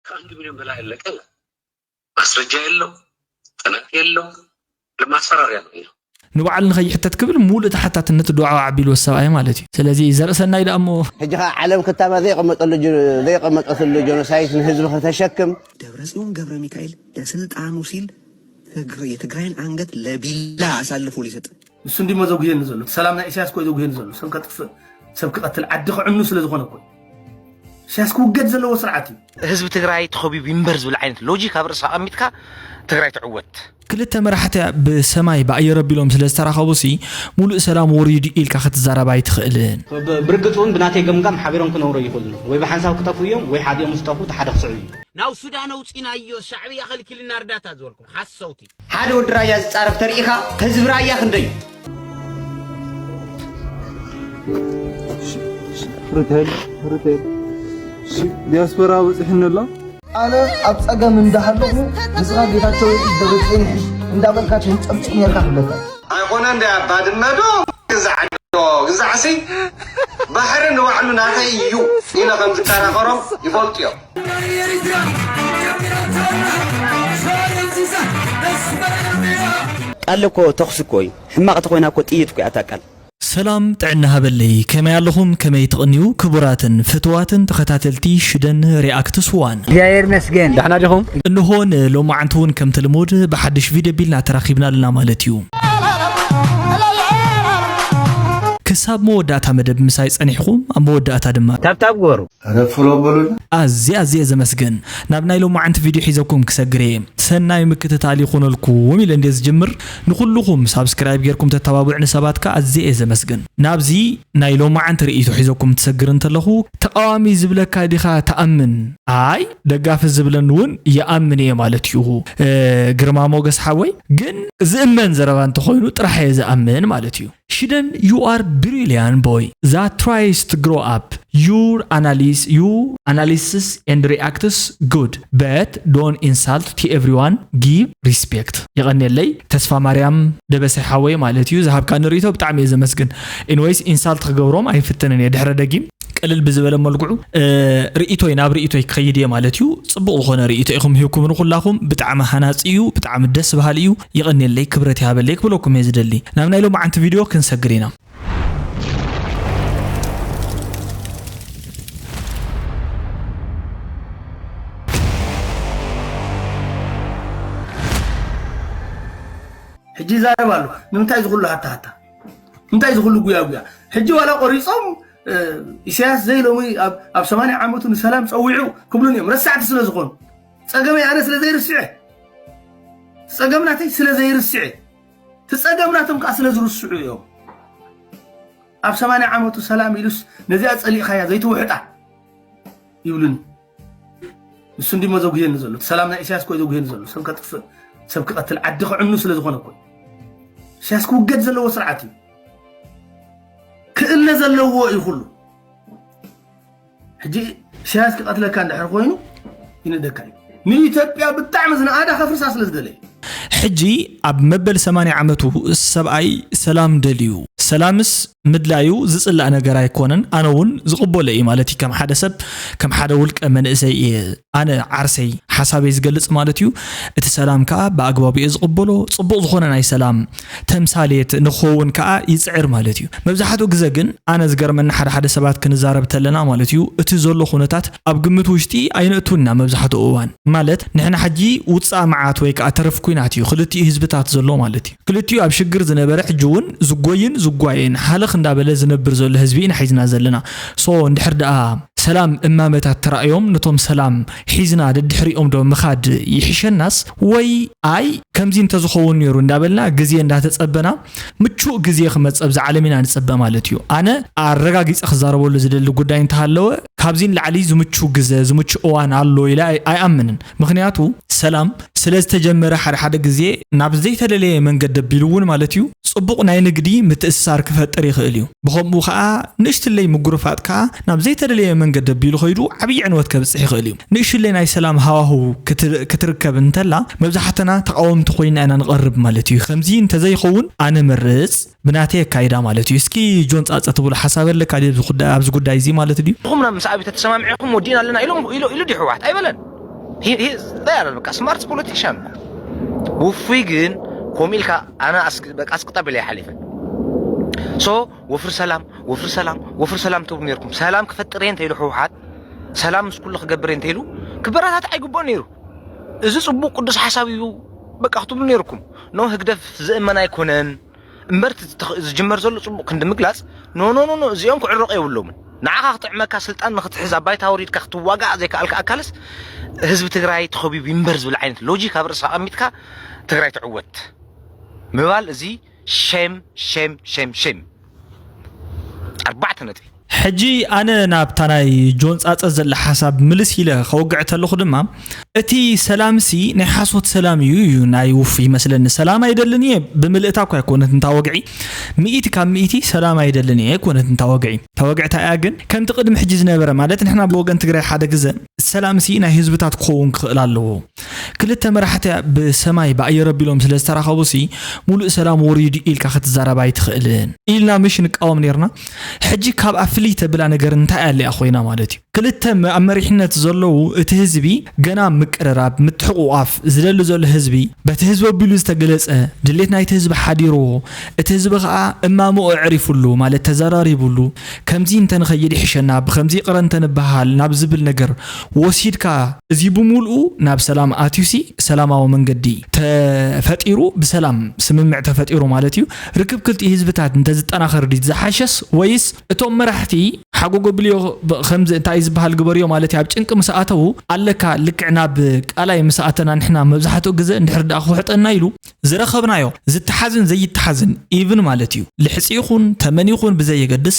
ከአንድ ሚሊዮን በላይ ያለቀ ማስረጃ የለው፣ ጥናት የለው፣ ለማስፈራሪያ ነው። ንባዕሉ ንኸይሕተት ክብል ሙሉእ ተሓታትነት ዱዓ ኣቢልዎ ሰብኣይ ማለት እዩ። ስለዚ ዘርእሰናይ ደኣ እሞ ሕጂ ከዓ ዓለም ክታማ ዘይቀመጠሉ ጀ- ዘይቀመጠትሉ ጀኖሳይድ ንህዝቢ ከተሸክም ደብረጽዮን ገብረ ሚካኤል ለስልጣኑ ሲል ትግር- የትግራይን አንገት ለቢላ አሳልፎ ሊሰጥ እሱ እንዲሞ ዘጉህየኒ ዘሎ እቲ ሰላም ናይ ኢሳያስ ኮይ ዘጉህየኒ ዘሎ ሰብ ከጥፍእ ሰብ ክቐትል ዓዲ ክዕኑ ስለ ዝኾነ ኮይ ኢሳያስ ክውገድ ዘለዎ ስርዓት እዩ። ህዝቢ ትግራይ ተኸቢቡ ይንበር ዝብል ዓይነት ሎጂክ ኣብ ርእስኻ ኣቐሚጥካ ትግራይ ትዕወት። ክልተ መራሕቲ ብሰማይ ብኣየር ኣቢሎም ስለ ዝተራኸቡ ሲ ሙሉእ ሰላም ወሪዱ ኢልካ ክትዛረብ ኣይትኽእልን። ብርግፅ እውን ብናተይ ገምጋም ሓቢሮም ክነብሩ ይኽእሉ ወይ ብሓንሳብ ክጠፍኡ እዮም ወይ ሓዲኦም ምስ ጠፍኡ እቲ ሓደ ክስዕብ እዩ። ናብ ሱዳን ኣውፂናዮ ሻዕብያ ከልኪልና እርዳታ ዝበልኩም ሓሰውቲ። ሓደ ወዲ ራያ ዝፃረፍ ተሪኢኻ ህዝቢ ራያ ክንደይ እዩ? ሆቴል ሆቴል ዲያስፖራ በፂሕኒ ኣሎ። ኣነ ኣብ ፀገም እንዳሃለኹ ንስኻ ጌታቸው ይሒዝ ደብረፅዮን ይሒዝ እንዳበልካ ተንጨብጭብ ነርካ ክብለካ። ኣይኮነ እንደ ኣባድመዶ ግዛዕ ዶ ግዛዕሲ ባሕሪ ንባዕሉ ናተይ እዩ ኢለ ከም ዝከራኸሮም ይፈልጡ እዮም። ቃል እኮ ተኹሲ እኮ እዩ። ሕማቕ ተኾይና እኮ ጥይት እኮ እያ እታ ቃል። ሰላም ጥዕና ሃበለይ፣ ከመይ ኣለኹም? ከመይ ትቕንዩ? ክቡራትን ፍትዋትን ተኸታተልቲ ሽደን ሪኣክትስ ዋን። እግዚኣብሔር ይመስገን። ዳሕና ዲኹም? እንሆ ንሎማዓንቲ እውን ከምቲ ልሙድ ብሓድሽ ቪድዮ ቢልና ተራኺብና ኣለና ማለት እዩ። ክሳብ መወዳእታ መደብ ምሳይ ጸኒሕኹም ኣብ መወዳእታ ድማ ታብታብ ግበሩ። ረፍሎ በሉና። ኣዝየ ኣዝየ ዘመስግን። ናብ ናይ ሎማዓንቲ ቪድዮ ሒዘኩም ክሰግር እየ። ሰናይ ምክትታል ይኹነልኩም ኢለ እንድየ ዝጅምር። ንኹልኹም ሳብስክራይብ ጌርኩም ተተባብዑኒ ሰባት ከኣ ኣዝየ እየ ዘመስግን። ናብዚ ናይ ሎማዓንቲ ርእይቶ ሒዘኩም ትሰግር እንተለኹ ተቓዋሚ ዝብለካ ዲኻ ትኣምን? ኣይ ደጋፊ ዝብለኒ እውን ይኣምን እየ ማለት እዩ። ግርማ ሞገስ ሓወይ ግን ዝእመን ዘረባ እንተኾይኑ ጥራሕ እየ ዝኣምን ማለት እዩ። Shiden, you are brilliant boy that tries to grow up. Your analysis, you analysis and reacts good, but don't insult to everyone. Give respect. የቐንየለይ ተስፋ ማርያም ደበሰ ሓወይ ማለት እዩ። ዝሃብካ ንርእይቶ ብጣዕሚ እየ ዘመስግን። Anyways insult ክገብሮም ኣይፍትንን እየ ድሕረ ደጊም ቅልል ብዝበለ መልክዑ ርእይቶይ ናብ ርእይቶይ ክኸይድ እየ ማለት እዩ። ፅቡቕ ዝኾነ ርእይቶ ኢኹም ሂብኩም ንኹላኹም ብጣዕሚ ሃናፂ እዩ፣ ብጣዕሚ ደስ በሃሊ እዩ። የቐንየለይ ክብረት ይሃበለይ ክብለኩም እየ ዝደሊ። ናብ ናይ ሎማዓንቲ ቪድዮ ክንሰግር ኢና። ሕጂ ይዛረብ ኣሎ። ንምንታይ ዝኹሉ ሃታ ሃታ? እንታይ ዝኹሉ ጉያ ጉያ? ሕጂ ዋላ ቆሪጾም ኢሳያስ ዘይ ሎሚ ኣብ ሰማንያ ዓመቱ ንሰላም ጸዊዑ ክብሉን እዮም ረሳዕቲ ስለ ዝኾኑ። ጸገመይ ኣነ ስለ ዘይርስዐ ጸገም ናተይ ስለ ዘይርስዐ ትጸገም ናቶም ከዓ ስለ ዝርስዑ እዮም። ኣብ ሰማንያ ዓመቱ ሰላም ኢሉስ ነዚኣ ጸሊእኻያ ዘይትውሕጣ ይብሉኒ። ንሱ እንዲሞ ዘጉህየኒ ዘሎ እቲ ሰላም ናይ ኢሳያስ ኮይ ዘጉህየኒ ዘሎ ሰብ ከጥፍእ ሰብ ክቐትል ዓዲ ክዕኑ ስለ ዝኾነ ኮይ ኢሳያስ ክውገድ ዘለዎ ስርዓት እዩ። ክእለ ዘለዎ እዩ ኩሉ። ሕጂ ኢሳያስ ክቐትለካ እንድሕር ኮይኑ ይንደካ እዩ። ንኢትዮጵያ ብጣዕሚ ዝነኣዳ ከፍርሳ ስለ ዝደለየ። ሕጂ ኣብ መበል ሰማንያ ዓመቱ ሰብኣይ ሰላም ደልዩ። ሰላምስ ምድላዩ ዝጽላእ ነገር ኣይኮነን። ኣነ እውን ዝቕበሎ እዩ ማለት እዩ። ከም ሓደ ሰብ ከም ሓደ ውልቀ መንእሰይ እየ ኣነ ዓርሰይ ሓሳበይ ዝገልጽ ማለት እዩ። እቲ ሰላም ከኣ ብኣግባቡ እየ ዝቕበሎ። ጽቡቕ ዝኾነ ናይ ሰላም ተምሳሌት ንኽኸውን ከኣ ይጽዕር ማለት እዩ። መብዛሕትኡ ግዘ ግን ኣነ ዝገርመኒ ሓደ ሓደ ሰባት ክንዛረብ ተለና ማለት እዩ እቲ ዘሎ ኩነታት ኣብ ግምት ውሽጢ ኣይነእትውና መብዛሕትኡ እዋን ማለት ንሕና ሕጂ ውፃእ መዓት ወይ ከዓ ተረፍ ኩናት እዩ ክልቲኡ ህዝብታት ዘሎ ማለት እዩ። ክልቲኡ ኣብ ሽግር ዝነበረ ሕጂ እውን ዝጎይን ዝጓየን ሃለኽ እንዳበለ ዝነብር ዘሎ ህዝቢ ኢና ሒዝና ዘለና። ሶ እንድሕር ደኣ ሰላም እማመታት ተራእዮም ነቶም ሰላም ሒዝና ደድሕሪኦም ዶ ምኻድ ይሕሸናስ ወይ ኣይ ከምዚ እንተዝኸውን ነይሩ እንዳበልና ግዜ እንዳተጸበና ምቹእ ግዜ ክመጽእ ኣብዛ ዓለም ኢና ንጽበ ማለት እዩ። ኣነ ኣረጋጊጸ ክዛረበሉ ዝደሊ ጉዳይ እንተሃለወ ካብዚ ንላዕሊ ዝምቹ ግዘ ዝምቹ እዋን ኣሎ ኢለ ኣይኣምንን። ምኽንያቱ ሰላም ስለ ዝተጀመረ ሓደ ሓደ ግዜ ናብ ዘይተደለየ መንገዲ ኣቢሉ እውን ማለት እዩ ጽቡቕ ናይ ንግዲ ምትእስሳር ክፈጥር ይኽእል እዩ። ብኸምኡ ኸኣ ንእሽትለይ ምጉርፋጥ ከኣ ናብ ዘይተደለየ መንገዲ ኣቢሉ ኸይዱ ዓብዪ ዕንወት ከብጽሕ ይኽእል እዩ። ንእሽትለይ ናይ ሰላም ሃዋህው ክትርከብ እንተላ መብዛሕትና ተቓወምቲ ኮይና ኢና ንቐርብ ማለት እዩ። ከምዚ እንተዘይኸውን ኣነ መርጽ ብናተይ ኣካይዳ ማለት እዩ። እስኪ ጆን ጻጸ ትብሎ ሓሳብ ኣለካ ድዩ ኣብዚ ጉዳይ ኣብዚ ጉዳይ እዚ ማለት ድዩ? ንኹም ናብ ምስ ኣብይ ተተሰማሚዕኹም ወዲእና ኣለና ኢሎም ኢሉ ኢሉ ድዩ ህወሓት ኣይበለን። በቃ smart politician። ውፉይ ግን ከምኡ ኢልካ ኣነ ኣስቅጣ ኢለ ይሓሊፈ። So ወፍሪ ሰላም፣ ወፍሪ ሰላም፣ ወፍሪ ሰላም ትብሉ ነርኩም። ሰላም ክፈጥር እየ እንተኢሉ ህወሓት፣ ሰላም ምስ ኩሉ ክገብር እየ እንተኢሉ ክበረታታዕ ኣይግብኦ ነይሩ። እዚ ፅቡቅ ቅዱስ ሓሳብ እዩ በቃ ክትብሉ ነርኩም። ኖ ህግደፍ ዝእመን ኣይኮነን እምበር ዝጅመር ዘሎ ፅቡቅ ክንዲ ምግላፅ ኖ ኖ ኖ እዚኦም ክዕረቁ የብሎምን። ንዓኻ ክጥዕመካ ስልጣን ንክትሕዝ ኣብ ባይታ ወሪድካ ክትዋጋእ ዘይከኣልካ ኣካልስ ህዝቢ ትግራይ ተኸቢቡ ይንበር ዝብል ዓይነት ሎጂክ ኣብ ርእስኻ ኣቀሚጥካ ትግራይ ትዕወት ምባል እዚ ሸም ሸም ሸም ሸም። ኣርባዕተ ነጥቢ። ሕጂ ኣነ ናብታ ናይ ጆን ፃፀ ዘላ ሓሳብ ምልስ ኢለ ከውግዕ ተለኹ ድማ እቲ ሰላምሲ ናይ ሓሶት ሰላም እዩ እዩ ናይ ውፍ ይመስለኒ ሰላም ኣይደልን እየ ብምልእታ እኳ ኣይኮነት እንታ ወግዒ ሚእቲ ካብ ሚእቲ ሰላም ኣይደልን እየ ኣይኮነት እንታ ወግዒ ተወግዕታ እያ ግን ከምቲ ቅድሚ ሕጂ ዝነበረ ማለት ንሕና ብወገን ትግራይ ሓደ ግዘ ሰላምሲ ናይ ህዝብታት ክኸውን ክኽእል ኣለዎ ክልተ መራሕቲ ብሰማይ ብኣየር ኣቢሎም ስለ ዝተራኸቡ ሲ ሙሉእ ሰላም ወሪዱ ኢልካ ክትዛረብ ኣይትኽእልን ኢልና ምሽ ንቃወም ነርና ሕጂ ካብ ኣፍልይ ተብላ ነገር እንታይ ኣሊኣ ኮይና ማለት እዩ ክልተ ኣብ መሪሕነት ዘለዉ እቲ ህዝቢ ገና ምቅርራብ ምትሕቑቋፍ ዝደሊ ዘሎ ህዝቢ በቲ ህዝቢ ኣቢሉ ዝተገለጸ ድሌት ናይቲ ህዝቢ ሓዲርዎ እቲ ህዝቢ ከዓ እማምኡ ኣዕሪፉሉ ማለት ተዘራሪቡሉ ከምዚ እንተንኸይድ ይሕሸና ብከምዚ ይቕረ እንተንበሃል ናብ ዝብል ነገር ወሲድካ እዚ ብምሉኡ ናብ ሰላም ኣትዩሲ ሰላማዊ መንገዲ ተፈጢሩ ብሰላም ስምምዕ ተፈጢሩ ማለት እዩ ርክብ ክልቲኡ ህዝብታት እንተዝጠናኸር ድዩ ዝሓሸስ ወይስ እቶም መራሕቲ ሓጎጎ ብልዮ ከምዚ እንታይ ዝበሃል ግበርዮ ማለት እዩ ኣብ ጭንቂ ምስ ኣተዉ ኣለካ ልክዕ ናብ ቃላይ ምስ ኣተና ንሕና መብዛሕትኡ ግዘ እንድሕር ደኣ ክውሕጠና ኢሉ ዝረኸብናዮ ዝተሓዝን ዘይተሓዝን even ማለት እዩ ልሕፂ ይኹን ተመን ይኹን ብዘየገድስ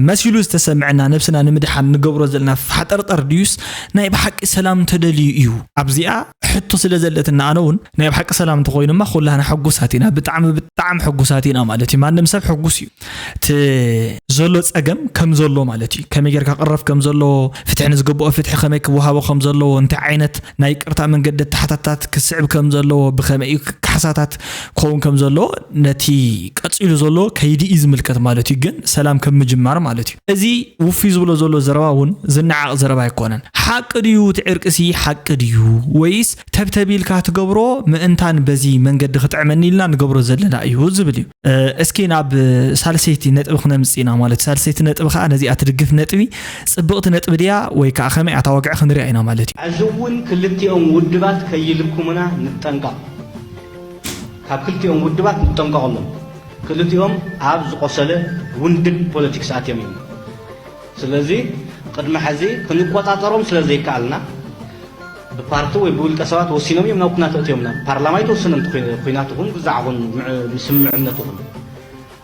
መሲሉ ዝተሰምዐና ነብስና ንምድሓን ንገብሮ ዘለና ፋሕጠርጠር ድዩስ ናይ ብሓቂ ሰላም ተደልዩ እዩ ኣብዚኣ ሕቶ ስለ ዘለትና ኣነ እውን ናይ ብሓቂ ሰላም እንተኮይኑማ ኩላህና ሕጉሳት ኢና ብጣዕሚ ብጣዕሚ ሕጉሳት ኢና ማለት እዩ ማንም ሰብ ሕጉስ እዩ እቲ ዘሎ ፀገም ከም ዘሎ ማለት እዩ ከመይ ጌርካ ቅረፍ ከም ዘለዎ ፍትሒ ንዝግብኦ ፍትሒ ከመይ ክወሃቦ ከም ዘለዎ እንታይ ዓይነት ናይ ቅርታ መንገዲ ኣተሓታታት ክስዕብ ከም ዘለዎ ብከመይ እዩ ካሕሳታት ክኸውን ከም ዘለዎ ነቲ ቀፂሉ ዘሎ ከይዲ እዩ ዝምልከት ማለት እዩ ግን ሰላም ከም ምጅማር ማለት እዩ እዚ ውፍይ ዝብሎ ዘሎ ዘረባ እውን ዝነዓቕ ዘረባ ኣይኮነን ሓቂ ድዩ እቲ ዕርቅሲ ሓቂ ድዩ ወይስ ተብተቢልካ ትገብሮ ምእንታን በዚ መንገዲ ክጥዕመኒ ኢልና ንገብሮ ዘለና እዩ ዝብል እዩ እስኪ ናብ ሳልሰይቲ ነጥቢ ክነምፅእ ኢና ማለት ሳልሰይቲ ነጥቢ ከዓ ነዚኣ ትድግፍ ነጥቢ ፅብቕቲ ነጥቢ ድያ ወይ ከዓ ከመይ ኣታ ወግዒ ክንሪኣ ኢና ማለት እዩ እዚ እውን ክልቲኦም ውድባት ከይልኩሙና ንጠንቀቕ ካብ ክልቲኦም ውድባት ንጠንቀቐሎም ክልቲኦም ኣብ ዝቆሰለ ውንድግ ፖለቲክስ ኣትዮም እዮም ስለዚ ቅድሚ ሕዚ ክንቆፃፀሮም ስለ ዘይከኣልና ብፓርቲ ወይ ብውልቀ ሰባት ወሲኖም እዮም ናብ ኩናት ኣእትዮምና። ፓርላማ ኣይተወሰነን እቲ ኩናት ይኹን ግዛዕ ይኹን ምስምምዕነት ይኹን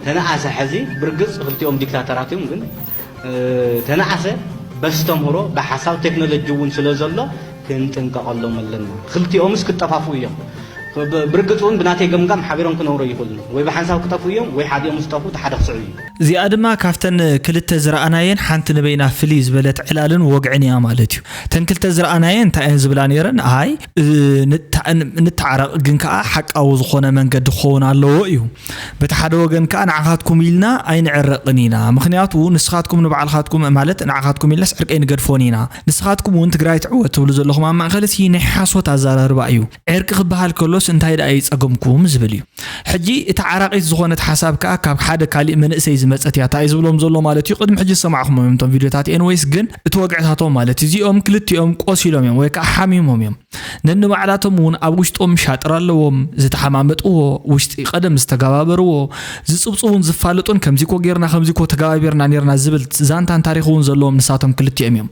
ተነኣሰ ሕዚ ብርግፅ ክልቲኦም ዲክታተራት እዮም ግን ተነኣሰ በስተምህሮ ብሓሳብ ቴክኖሎጂ እውን ስለ ዘሎ ክንጥንቀቐሎም ኣለና። ክልቲኦምስ ክጠፋፍኡ እዮም። ብርግፅ እውን ብናተይ ገምጋም ሓቢሮም ክነብሩ ኣይኽእሉን። ወይ ብሓንሳብ ክጠፍኡ እዮም ወይ ሓዲኦም ዝጠፍኡ እቲ ሓደ ክስዕብ እዩ። እዚኣ ድማ ካብተን ክልተ ዝረኣናየን ሓንቲ ንበይና ፍልይ ዝበለት ዕላልን ወግዕን እያ ማለት እዩ። እተን ክልተ ዝረኣናየን እንታይ እየን ዝብላ ነይረን? ኣይ ንተዓረቕ ግን ከዓ ሓቃዊ ዝኾነ መንገዲ ክኸውን ኣለዎ እዩ። በቲ ሓደ ወገን ከዓ ንዓኻትኩም ኢልና ኣይንዕረቕን ኢና። ምኽንያቱ ንስኻትኩም ንባዕልኻትኩም ማለት ንዓኻትኩም ኢልናስ ዕርቂ ኣይንገድፎን ኢና። ንስኻትኩም እውን ትግራይ ትዕወት ትብሉ ዘለኹም ኣብ ማእኸል እዚ ናይ ሓሶት ኣዘራርባ እዩ። ዕርቂ ክበሃል ከሎስ እንታይ ደኣ እዩ ጸገምኩም ዝብል እዩ። ሕጂ እታ ዓራቒት ዝኾነት ሓሳብ ከኣ ካብ ሓደ ካሊእ መንእሰይ ዝመጸት እያ። እንታይ እዩ ዝብሎም ዘሎ ማለት እዩ? ቅድሚ ሕጂ ዝሰማዕኹሞም እዮም እቶም ቪድዮታት። ኤንወይስ ግን እቲ ወግዕታቶም ማለት እዚኦም ክልቲኦም ቆሲሎም እዮም ወይ ከኣ ሓሚሞም እዮም። ነንባዕላቶም እውን ኣብ ውሽጦም ሻጥር ኣለዎም፣ ዝተሓማመጥዎ፣ ውሽጢ ቀደም ዝተገባበርዎ፣ ዝጽብጽቡን ዝፋለጡን ከምዚ እኮ ጌርና ከምዚ እኮ ተገባቢርና ኔርና ዝብል ዛንታን ታሪኽ እውን ዘለዎም ንሳቶም ክልቲኦም እዮም።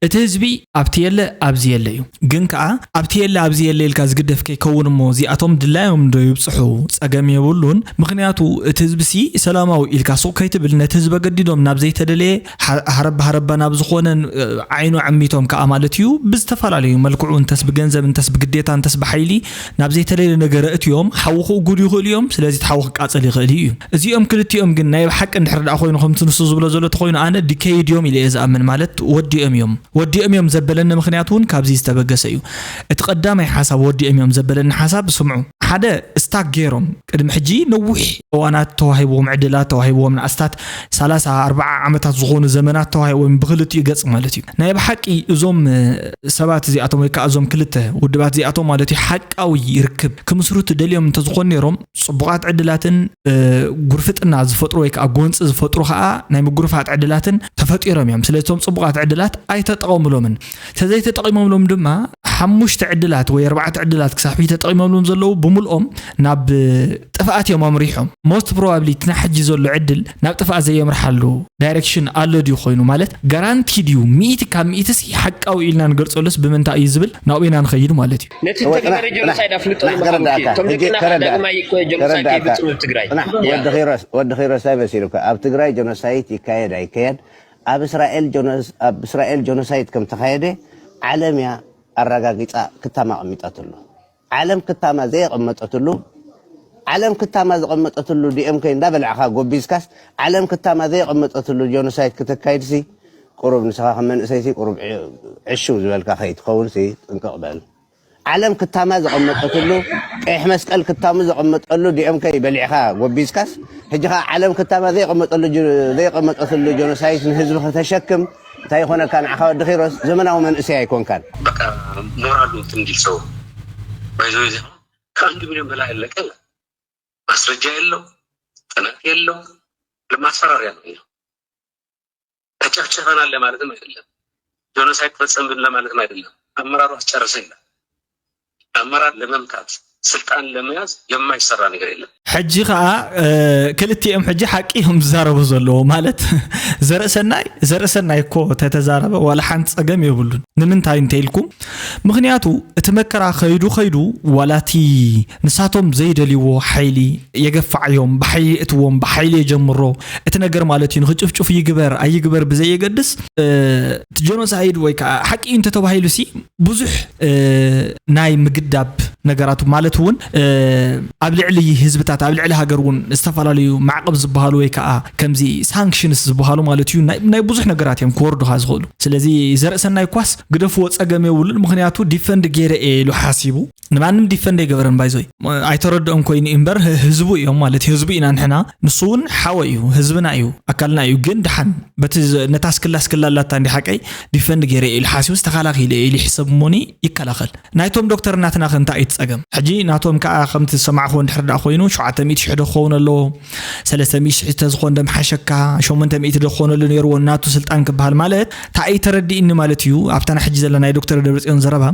እቲ ህዝቢ ኣብቲ የለ ኣብዚ የለ እዩ። ግን ከኣ ኣብቲ የለ ኣብዚ የለ ኢልካ ዝግደፍ ከይከውን እሞ እዚኣቶም ድላዮም ዶ ይብጽሑ ጸገም የብሉን። ምኽንያቱ እቲ ህዝብሲ ሰላማዊ ኢልካ ሱቕ ከይትብል ነቲ ህዝቢ ኣገዲዶም ናብ ዘይተደለየ ሃረባ ሃረባ ናብ ዝኾነ ዓይኑ ዓሚቶም ከኣ ማለት እዩ ብዝተፈላለዩ መልክዑ እንተስ ብገንዘብ እንተስ ብግዴታ እንተስ ብሓይሊ ናብ ዘይተደለየ ነገር ኣእትዮም ሓዊ ክእጉዱ ይኽእሉ እዮም። ስለዚ እቲ ሓዊ ክቃጸል ይኽእል እዩ። እዚኦም ክልቲኦም ግን ናይ ብሓቂ እንድሕር ደኣ ኮይኑ ከምቲ ንሱ ዝብሎ ዘሎ ተኾይኑ ኣነ ዲከይድ እዮም ኢለ እየ ዝኣምን። ማለት ወዲኦም እዮም ወዲኦም እዮም ዘበለኒ ምኽንያት እውን ካብዚ ዝተበገሰ እዩ። እቲ ቀዳማይ ሓሳብ ወዲኦም እዮም ዘበለኒ ሓሳብ ስምዑ። ሓደ ስታክ ገይሮም ቅድሚ ሕጂ ነዊሕ እዋናት ተዋሂብዎም ዕድላት ተዋሂብዎም ኣስታት ሰላሳ ኣርባዓ ዓመታት ዝኾኑ ዘመናት ተዋሂቦም ብክልቲኡ ገጽ ማለት እዩ። ናይ ብሓቂ እዞም ሰባት እዚኣቶም ወይ ከዓ እዞም ክልተ ውድባት እዚኣቶም ማለት እዩ ሓቃዊ ርክብ ክምስርቱ ደልዮም እንተዝኾኑ ነይሮም ጽቡቓት ዕድላትን ጉርፍጥና ዝፈጥሩ ወይ ከዓ ጎንፂ ዝፈጥሩ ከዓ ናይ ምጉርፋጥ ዕድላትን ተፈጢሮም እዮም። ስለቶም ጽቡቓት ዕድላት ኣይተጠቐምሎምን። ተዘይተጠቂሞምሎም ድማ ሓሙሽተ ዕድላት ወይ ኣርባዕተ ዕድላት ክሳብ ሕጂ ተጠቂሞምሎም ዘለዉ ብምልኦም ናብ ጥፍኣት እዮም ኣምሪሖም። Most probably እቲ ናይ ሕጂ ዘሎ ዕድል ናብ ጥፍኣት ዘየምርሓሉ ዳይሬክሽን ኣሎ ድዩ ኮይኑ ማለት ጋራንቲ ድዩ ሚእቲ ካብ ሚእቲ ሲ ሓቃዊ ኢልና ንገልፀሉስ ብምንታይ እዩ ዝብል ናብኡ ኢና ንኸይድ ማለት እዩ። ነቲ ተገበረ ጀኖሳይድ ኣፍልጦ ንምሃብ ምክንያት እቶም ደቅና ዳግማይ ጀኖሳይድ ከይፍፅሙ ትግራይ ወዲ ኺሮስ እንታይ መሲሉካ ኣብ ትግራይ ጀኖሳይድ ይካየድ ኣይካየድ ኣብ እስራኤል ኣብ እስራኤል ጀኖሳይድ ከም ተኻየደ ዓለም እያ ኣረጋጊፃ ክታማ ኣቐሚጣትሉ። ዓለም ክታማ ዘየቐመጠትሉ ዓለም ክታማ ዘቐመጠትሉ ዲኤምከ እንዳበላዕኻ ጎቢዝካስ ዓለም ክታማ ዘየቐመጠትሉ ጀኖሳይድ ክተካይድሲ ቁሩብ ንስኻ ከም መንእሰይሲ ቁሩብ ዕሽው ዝበልካ ከይትኸውን ጥንቅቕ በል። ዓለም ክታማ ዘቐመጠትሉ ቀይሕ መስቀል ክታሙ ዘቐመጠሉ ዲኤምከ በሊዕኻ ጎቢዝካስ ሕጂ ኸዓ ዓለም ክታማ ዘየቐመጠሉ ዘይቐመጠትሉ ጀኖሳይድ ንህዝቢ ከተሸክም እንታይ ይኾነካ ንዓኻ ወዲ ኺሮስ ዘመናዊ መንእሰይ ኣይኮንካን። በቃ ሞራሉ እንትን እንዲል ሰው ባይዘው ዚ ከአንድ ሚሊዮን በላይ ያለቀ ማስረጃ የለው ጥናት የለው ለማስፈራሪያ ነው። ተጨፍጭፈናል ለማለትም አይደለም፣ ጆኖሳይድ ፈጸምን ለማለትም አይደለም። አመራሩ አስጨረሰ ይላል። አመራር ለመምታት ስልጣን ለመያዝ የማይሰራ ነገር የለም። ሕጂ ከዓ ክልቲኦም ሕጂ ሓቂ እዮም ዝዛረቡ ዘለዎ ማለት ዘርእሰናይ ዘርእሰናይ እኮ ተተዛረበ ዋላ ሓንቲ ፀገም የብሉን። ንምንታይ እንተ ኢልኩም ምክንያቱ እቲ መከራ ከይዱ ከይዱ ዋላቲ ንሳቶም ዘይደልይዎ ሓይሊ የገፋዓዮም፣ ብሓይሊ የእትዎም፣ ብሓይሊ የጀምሮ እቲ ነገር ማለት እዩ። ንክጭፍጭፉ ይግበር ኣይግበር ብዘየገድስ እቲ ጀኖሳይድ ወይ ከዓ ሓቂ እዩ እንተተባሂሉ ሲ ብዙሕ ናይ ምግዳብ ነገራቱ ማለት እውን ኣብ ልዕሊ ህዝብታት ኣብ ልዕሊ ሃገር እውን ዝተፈላለዩ ማዕቐብ ዝበሃሉ ወይ ከዓ ከምዚ ሳንክሽንስ ዝበሃሉ ማለት እዩ ናይ ብዙሕ ነገራት እዮም ክወርዱካ ዝኽእሉ። ስለዚ ዘርእሰናይ ኳስ ግደፍዎ ፀገም የብሉን። ምክንያቱ ዲፈንድ ገይረ እየ ኢሉ ሓሲቡ ንማንም ዲፈንድ ኣይገበረን ባይዞይ ኣይተረድኦም ኮይኑ እምበር ህዝቡ እዮም ማለት ህዝቡ ኢና ንሕና ንሱ እውን ሓወ እዩ ህዝብና እዩ ኣካልና እዩ ግን ድሓን በቲ ነታ ስክላ ስክላ ኣላታ እንዲ ሓቀይ ዲፈንድ ገይረ ኢሉ ሓሲቡ ዝተኻላኺለ ኢሉ ይሕሰብ እሞኒ ይከላኸል። ናይቶም ዶክተር እናትና ከ እንታይ እዩ እቲ ጸገም? ሕጂ ናቶም ከኣ ከምቲ ዝሰማዕክዎ እንድሕር ደኣ ኮይኑ ሸውዓተ ሚእቲ ሽሕ ዶ ክኸውን ኣለዎ ሰለስተ ሚእቲ ሽሕ ተዝኾን ዶ ምሓሸካ ሸሞንተ ሚእቲ ዶ ክኾነሉ ነይርዎ ናቱ ስልጣን ክበሃል ማለት እንታይ እዩ ተረዲእኒ ማለት እዩ ኣብታ ናይ ሕጂ ዘላ ናይ ዶክተር ደብረጽዮን ዘረባ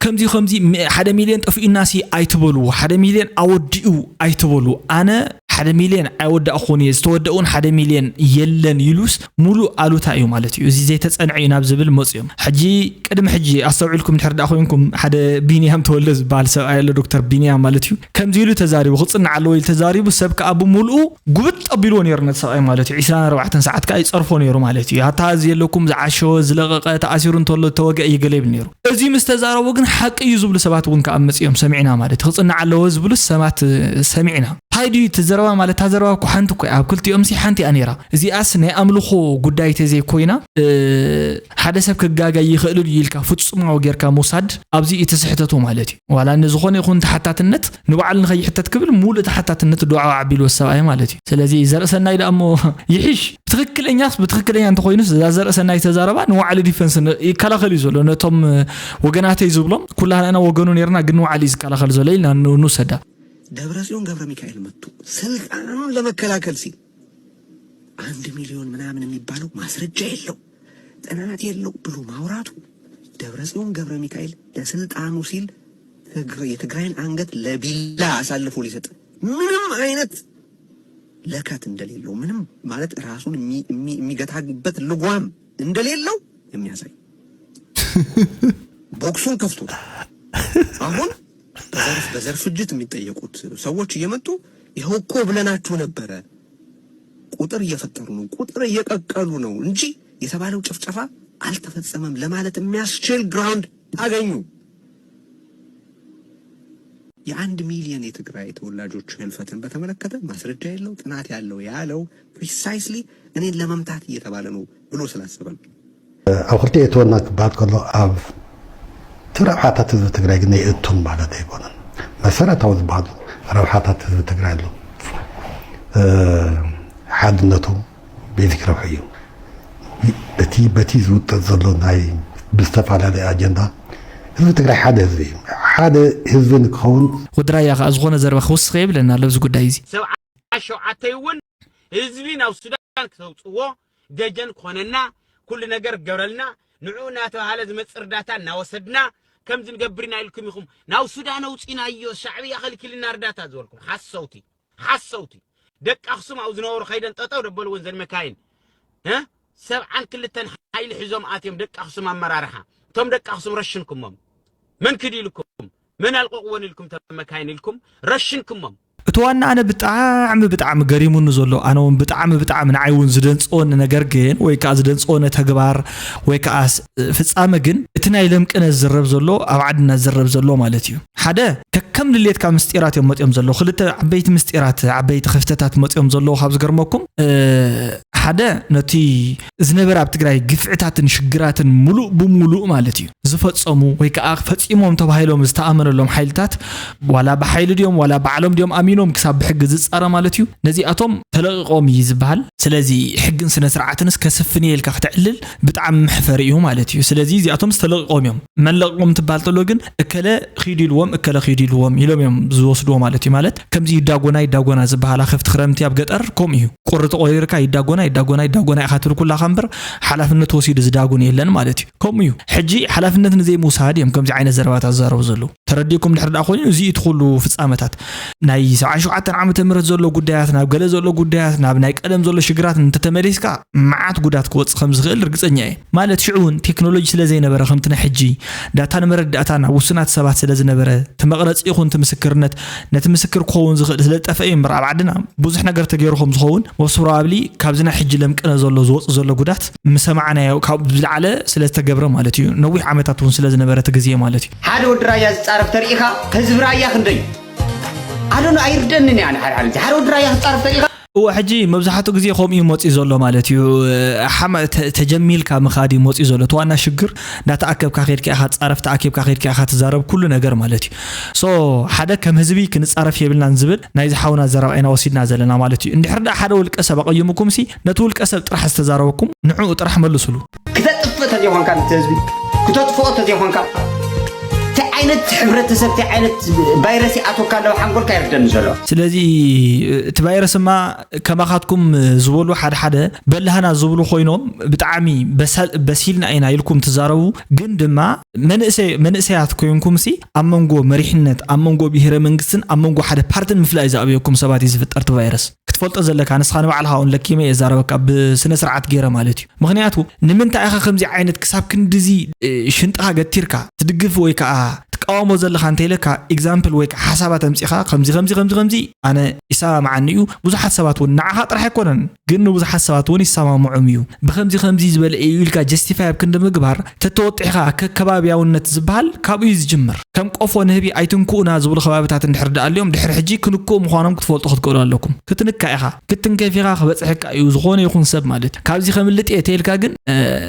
ከምዚ ከምዚ ሓደ ሚልዮን ጠፊኡና ሲ ኣይትበሉ ሓደ ሚልዮን ኣወዲኡ ኣይትበሉ ኣነ ሓደ ሚልዮን ኣይወዳእኹን እየ ዝተወደእ እውን ሓደ ሚልዮን የለን ኢሉስ ሙሉእ ኣሉታ እዩ ማለት እዩ። እዚ ዘይተፀንዐ እዩ ናብ ዝብል መፅዮም። ሕጂ ቅድሚ ሕጂ ኣስተውዒልኩም እንድሕር ደኣ ኮይንኩም ሓደ ቢንያም ተወልደ ዝበሃል ሰብኣይ ኣሎ ዶክተር ቢንያም ማለት እዩ ከምዚ ኢሉ ተዛሪቡ ክፅናዕ ኣለዎ ኢሉ ተዛሪቡ ሰብ ከዓ ብምሉኡ ጉብጥ ኣቢልዎ ነይሩ ነቲ ሰብኣይ ማለት እዩ። ዕስራን ኣርባዕተን ሰዓት ከዓ ይፀርፎ ነይሩ ማለት እዩ። ኣታ እዚ የለኩም ዝዓሸወ ዝለቐቐ ተኣሲሩ እንተሎ ዝተወገ እዩ ገለ ይብል ነይሩ። እዚ ምስ ተዛረቦ ግን ሓቂ እዩ ዝብሉ ሰባት እውን ከዓ መፅዮም ሰሚዕና ማለት እዩ። ክፅናዕ ኣለዎ ዝብሉ ሰባት ሰሚዕና። ታይ ድዩ እቲ ዘረባ ማለት እታ ዘረባ እኮ ሓንቲ እኮ እያ ኣብ ክልቲኦም ሲ ሓንቲ እያ ነይራ እዚኣስ ናይ ኣምልኾ ጉዳይ ተዘይ ኮይና ሓደ ሰብ ክጋጋይ ይኽእል እዩ ኢልካ ፍጹማዊ ጌርካ ምውሳድ ኣብዚ እቲ ስሕተቱ ማለት እዩ ዋላ ንዝኾነ ይኹን ተሓታትነት ንባዕሉ ንኸይሕተት ክብል ሙሉእ ተሓታትነት ዱዓ ኣቢሉ ሰብኣይ ማለት እዩ ስለዚ ዘርእሰናይ ደኣ እሞ ይሕሽ ብትኽክለኛስ ብትኽክለኛ እንተኾይኑስ እዛ ዘርእሰናይ ተዛረባ ንባዕሉ ዲፈንስ ይከላኸል እዩ ዘሎ ነቶም ወገናተይ ዝብሎም ኩላህና ኢና ወገኑ ነርና ግን ንባዕሉ እዩ ዝከላኸል ዘሎ ኢልና ንውሰዳ ደብረጽዮን ገብረሚካኤል መጥቶ ስልጣኑን ለመከላከል ሲል አንድ ሚሊዮን ምናምን የሚባለው ማስረጃ የለው ጥናት የለው ብሎ ማውራቱ ደብረጽዮን ገብረሚካኤል ለስልጣኑ ሲል የትግራይን አንገት ለቢላ አሳልፎ ሊሰጥ ምንም አይነት ለከት እንደሌለው ምንም ማለት ራሱን የሚገታበት ልጓም እንደሌለው የሚያሳይ ቦክሱን ከፍቶታል። አሁን በዘር ፍጅት የሚጠየቁት ሰዎች እየመጡ ይኸው እኮ ብለናችሁ ነበረ። ቁጥር እየፈጠሩ ነው፣ ቁጥር እየቀቀሉ ነው እንጂ የተባለው ጭፍጨፋ አልተፈጸመም ለማለት የሚያስችል ግራውንድ አገኙ። የአንድ ሚሊዮን የትግራይ ተወላጆች ህልፈትን በተመለከተ ማስረጃ የለው ጥናት ያለው ያለው precisely እኔን ለመምታት እየተባለ ነው ብሎ ስላሰበ ነው። ኣብ ክልቲኤ እትወና ክበሃል ከሎ ኣብ እቲ ረብሓታት ህዝቢ ትግራይ ግን የእቱን ማለት ኣይኮነን። መሰረታዊ ዝበሃሉ ረብሓታት ህዝቢ ትግራይ ኣሎ። ሓድነቱ ቤዚክ ረብሑ እዩ። እቲ በቲ ዝውጠጥ ዘሎ ናይ ብዝተፈላለየ ኣጀንዳ ህዝቢ ትግራይ ሓደ ህዝቢ እዩ። ሓደ ህዝቢ ንክኸውን ወዲ ራያ ከዓ ዝኾነ ዘረባ ክውስኽ የብለና ኣሎ ኣብዚ ጉዳይ እዚ። ሰብዓ ሸውዓተ እውን ህዝቢ ናብ ሱዳን ክተውፅዎ ደጀን ክኾነና ኩሉ ነገር ክገብረልና ንዕኡ እናተባሃለ ዝመፅእ እርዳታ እናወሰድና ከምዚ ንገብር ኢና ኢልኩም ኢኹም ናብ ሱዳን ኣውፂናዮ ሻዕብያ ከልኪልና እርዳታ ዝበልኩም ሓሰውቲ ሓሰውቲ ደቂ ኣኽሱም ኣብኡ ዝነበሩ ከይደን ጠጠው ደበልወን ዘን መካይን እ ሰብዓን ክልተን ሓይሊ ሒዞም ኣትዮም ደቂ ኣኽሱም ኣመራርሓ እቶም ደቂ ኣኽሱም ረሽንኩሞም መን ክድ ኢልኩም መን ኣልቀቕወን ኢልኩም ተመካይን ኢልኩም ረሽንኩሞም እቲ ዋና ኣነ ብጣዕሚ ብጣዕሚ ገሪሙኒ ዘሎ ኣነ እውን ብጣዕሚ ብጣዕሚ ንዓይ እውን ዝደንፀወኒ ነገር ግን ወይ ከዓ ዝደንፀወኒ ተግባር ወይ ከዓ ፍፃመ ግን እቲ ናይ ለምቅነ ዝዝረብ ዘሎ ኣብ ዓድና ዝዝረብ ዘሎ ማለት እዩ ሓደ ከከም ድሌትካ ምስጢራት እዮም መፅኦም ዘለዉ ክልተ ዓበይቲ ምስጢራት ዓበይቲ ክፍተታት መፅኦም ዘለዉ ካብ ዝገርመኩም ሓደ ነቲ ዝነበረ ኣብ ትግራይ ግፍዕታትን ሽግራትን ሙሉእ ብሙሉእ ማለት እዩ ዝፈፀሙ ወይ ከዓ ፈፂሞም ተባሂሎም ዝተኣመነሎም ሓይልታት ዋላ ብሓይሊ ድዮም ዋላ ባዕሎም ድዮም ኣሚኖም ክሳብ ብሕጊ ዝፃረ ማለት እዩ ነዚኣቶም ተለቂቆም እዩ ዝበሃል ስለዚ ሕግን ስነ ስርዓትንስ ከስፍን እየ ኢልካ ክተዕልል ብጣዕሚ መሕፈሪ እዩ ማለት እዩ ስለዚ እዚኣቶም ዝተለቂቆም እዮም መለቂቆም ትበሃል ተሎ ግን እከለ ኺዱ ኢልዎም እከለ ኺዱ ኢልዎም ኢሎም እዮም ዝወስድዎ ማለት እዩ ማለት ከምዚ ይዳጎና ይዳጎና ዝበሃላ ከፍቲ ክረምቲ ኣብ ገጠር ከምኡ እዩ ቁሪ ተቆሪርካ ይዳጎና ይዳጎና ይዳጎና ኢኻ ትብል ኩላኻ እምበር ሓላፍነት ወሲዱ ዝዳጉን የለን ማለት እዩ ከምኡ እዩ ሕጂ ሓላፍነት ንዘይምውሳድ እዮም ከምዚ ዓይነት ዘረባታት ዝዛረቡ ዘለዉ ተረዲእኩም ድሕር ደኣ ኮይኑ እዚ እቲ ኩሉ ፍጻመታት ናይ ሰብዓ ሸውዓተ ዓመተ ምህረት ዘሎ ጉዳያት ናብ ገለ ዘሎ ጉዳያት ናብ ናይ ቀደም ዘሎ ሽግራት እንተተመሊስካ መዓት ጉዳት ክወጽእ ከም ዝኽእል ርግጸኛ እየ ማለት ሽዑ እውን ቴክኖሎጂ ስለ ዘይነበረ ከምቲ ናይ ሕጂ ዳታን መረዳእታን ኣብ ውሱናት ሰባት ስለ ዝነበረ እቲ መቕረፂ ይኹን እቲ ምስክርነት ነቲ ምስክር ክኸውን ዝኽእል ስለ ዝጠፍአ እዩ እምበር ኣብ ዓድና ብዙሕ ነገር ተገይሩ ከም ዝኸውን most probably ካብዚ ናይ ሕጂ ለምቅነ ዘሎ ዝወፅ ዘሎ ጉዳት ምሰማዕናዮ ካብ ዝለዓለ ስለ ዝተገብረ ማለት እዩ ነዊሕ ዓመታት እውን ስለ ዝነበረ እቲ ግዜ ማለት እዩ ሓደ ወዲ ራያ ዝፃረፍ ተሪኢኻ ህዝቢ ራያ ክንደይ ኣዶን ኣይርደንን እያ ንሓደ ሓደ ሓደ ወዲ ራያ ክፃረፍ ተሪኢኻ እወ ሕጂ መብዛሕትኡ ግዜ ከምኡ እዩ መፂኡ ዘሎ ማለት እዩ ሓማ ተጀሚልካ ምኻድ እዩ መፂኡ ዘሎ እቲ ዋና ሽግር እንዳተኣከብካ ከድካ ኢኻ ትፃረፍ ተኣኪብካ ከድካ ኢኻ ትዛረብ ኩሉ ነገር ማለት እዩ so ሓደ ከም ህዝቢ ክንፃረፍ የብልናን ዝብል ናይዚ ሓውና ዘረባ ኢና ወሲድና ዘለና ማለት እዩ እንድሕር ደኣ ሓደ ውልቀ ሰብ ኣቐይሙኩም ሲ ነቲ ውልቀ ሰብ ጥራሕ ዝተዛረበኩም ንዕኡ ጥራሕ መልሱሉ ክተጥፍእ ተዘይኮንካ ነቲ ህዝቢ ክተጥፍኦ ተዘይኮንካ እንታይ ዓይነት ሕብረተሰብ እንታይ ዓይነት ቫይረስ ይኣትወካ ኣለዎ ሓንጎልካ ይርደኒ ዘሎ ስለዚ እቲ ቫይረስማ ከማኻትኩም ዝበሉ ሓደ ሓደ በላህና ዝብሉ ኮይኖም ብጣዕሚ በሲልና ኢና ኢልኩም ትዛረቡ ግን ድማ መንእሰያት ኮይንኩም ሲ ኣብ መንጎ መሪሕነት ኣብ መንጎ ብሄረ መንግስትን ኣብ መንጎ ሓደ ፓርትን ምፍላይ ዝኣብየኩም ሰባት እዩ ዝፍጠር እቲ ቫይረስ ክትፈልጦ ዘለካ ንስኻ ንባዕልኻ እውን ለኪመ እየ ዛረበካ ብስነ ስርዓት ገይረ ማለት እዩ ምኽንያቱ ንምንታይ ኢኻ ከምዚ ዓይነት ክሳብ ክንድዚ ሽንጥኻ ገቲርካ ትድግፍ ወይ ከዓ ትቃወሞ ዘለኻ እንተኢለካ example ወይ ከዓ ሓሳባት ኣምፂኻ ከምዚ ከምዚ ከምዚ ከምዚ ኣነ ይሰማማዓኒ እዩ ብዙሓት ሰባት እውን ንዓኻ ጥራሕ ኣይኮነን ግን ንብዙሓት ሰባት እውን ይሰማምዖም እዩ ብከምዚ ከምዚ ዝበለ እዩ ኢልካ justify ኣብ ክንዲ ምግባር ተተወጢሕካ ከከባብያውነት ዝበሃል ካብኡ እዩ ዝጅምር ከም ቆፎ ንህቢ ኣይትንክኡና ዝብሉ ከባብታት እንድሕር ደኣልዮም ድሕሪ ሕጂ ክንክኡ ምዃኖም ክትፈልጡ ክትክእሉ ኣለኩም ክትንካ ኢኻ ክትንከፍ ኢኻ ክበፅሐካ እዩ ዝኾነ ይኹን ሰብ ማለት ካብዚ ከምልጥ እየ ተይልካ ግን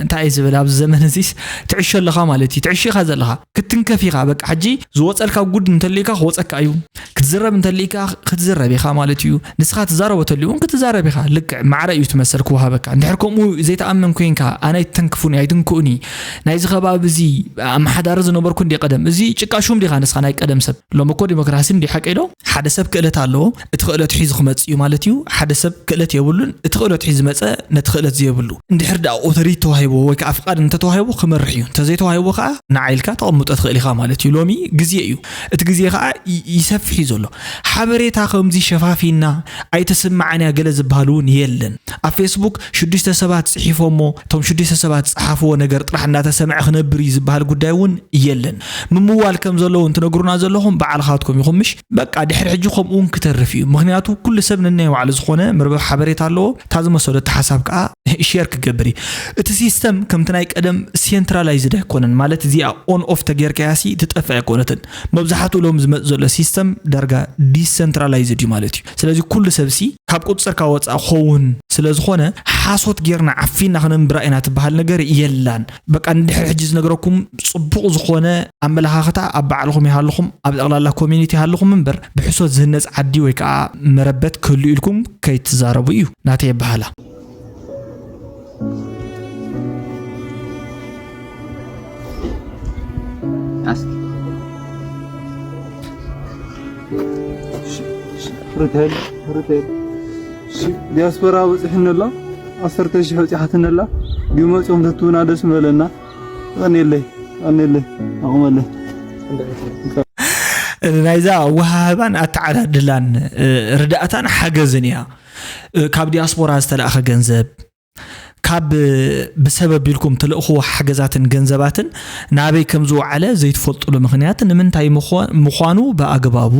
እንታይ እዩ ዝብል ኣብዚ ዘመን እዚስ ትዕሾ ኣለኻ ማለት እዩ ትዕሾ ኢኻ ዘለኻ ክትንከፍ ኢኻ በቃ ሕጂ ዝወፀልካ ጉድ እንተልዩካ ክወፀካ እዩ ክትዝረብ እንተልዩካ ክትዝረብ ኢኻ ማለት እዩ ንስኻ ትዛረቦ ተልዩ እውን ክትዛረብ ኢኻ ልክዕ ማዕረ እዩ ትመሰል ክወሃበካ እንድሕር ከምኡ ዘይተኣመን ኮንካ ኣነ ኣይትተንክፉኒ ኣይትንክኡኒ ናይዚ ከባቢ እዚ ኣመሓዳሪ ዝነበርኩ እንዲ ቀደም እዚ ጭቃ ሹም ዲኻ ንስኻ ናይ ቀደም ሰብ ሎም እኮ ዲሞክራሲ እንዲ ሓቀ ኢሎ ሓደ ሰብ ክእለት ኣለዎ እቲ ክእለት ሒዙ ክመፅእ እዩ ማለት እዩ ሓደ ሰብ ክእለት የብሉን እቲ ክእለት ሒዙ መፀ ነቲ ክእለት ዘየብሉ እንድሕር ደኣ ኦቶሪቲ ተዋሂቦ ወይ ከዓ ፍቃድ እንተተዋሂቦ ክመርሕ እዩ እንተዘይተዋሂቦ ከዓ ንዓይልካ ተቐምጦ ትኽእል ኢኻ ማለት እዩ ሎሚ ግዜ እዩ እቲ ግዜ ከዓ ይሰፍሕ እዩ ዘሎ ሓበሬታ ከምዚ ሸፋፊና ኣይተስምዓን እያ ገለ ዝበሃል እውን የለን ኣብ ፌስቡክ ሽዱሽተ ሰባት ፅሒፎሞ እቶም ሽዱሽተ ሰባት ዝፀሓፍዎ ነገር ጥራሕ እናተሰምዐ ክነብር እዩ ዝበሃል ጉዳይ እውን የለን ምምዋል ከም ዘለዉ እንትነግሩና ዘለኹም ባዕልኻትኩም ኢኹም ምሽ በቃ ድሕሪ ሕጂ ከምኡ እውን ክተርፍ እዩ ምክንያቱ ኩሉ ሰብ ነናይ ባዕሉ ዝኾነ መርበብ ሓበሬታ ኣለዎ እታ ዝመሰለቱ ሓሳብ ከዓ ሼር ክገብር እዩ እቲ ሲስተም ከምቲ ናይ ቀደም ሴንትራላይዝድ ኣይኮነን ማለት እዚኣ on off ተጌርካያ ሲ ትጠፍእ ኣይኮነትን መብዛሕትኡ ሎም ዝመፅ ዘሎ ሲስተም ዳርጋ ዲሰንትራላይዝድ እዩ ማለት እዩ ስለዚ ኩሉ ሰብ ሲ ካብ ቁፅፅርካ ወፃእ ክኸውን ስለ ዝኾነ ሓሶት ጌርና ዓፊና ክነንብራ ኢና ትበሃል ነገር የላን በቃ ንድሕሪ ሕጂ ዝነግረኩም ፅቡቕ ዝኾነ ኣመለኻኽታ ኣብ ባዕልኹም ይሃልኹም ኣብ ጠቕላላ ኮሚኒቲ ይሃልኹም እምበር ብሕሶት ዝህነፅ ዓዲ ወይ ከዓ መረበት ክህሉ ኢልኩም ከይትዛረቡ እዩ ናተይ ኣበሃላ። እስኪ ፍርተል ፍርተል ዲያስፖራ በፂሕኒ ኣሎ። ዓሰርተ ሺሕ በፂሓትኒ ኣላ። ግን መፂኦም ተትህቡና ደስ ምበለና። ቀኒለይ ቀኒለይ ኣቑመለይ። ናይዛ ወሃህባን ኣተዓዳድላን ርዳእታን ሓገዝን እያ። ካብ ዲያስፖራ ዝተላእኸ ገንዘብ ካብ ብሰብ ኣቢልኩም ትልእኽዎ ሓገዛትን ገንዘባትን ናበይ ከም ዝወዓለ ዘይትፈልጡሉ ምኽንያት ንምንታይ ምዃ- ምዃኑ ብኣግባቡ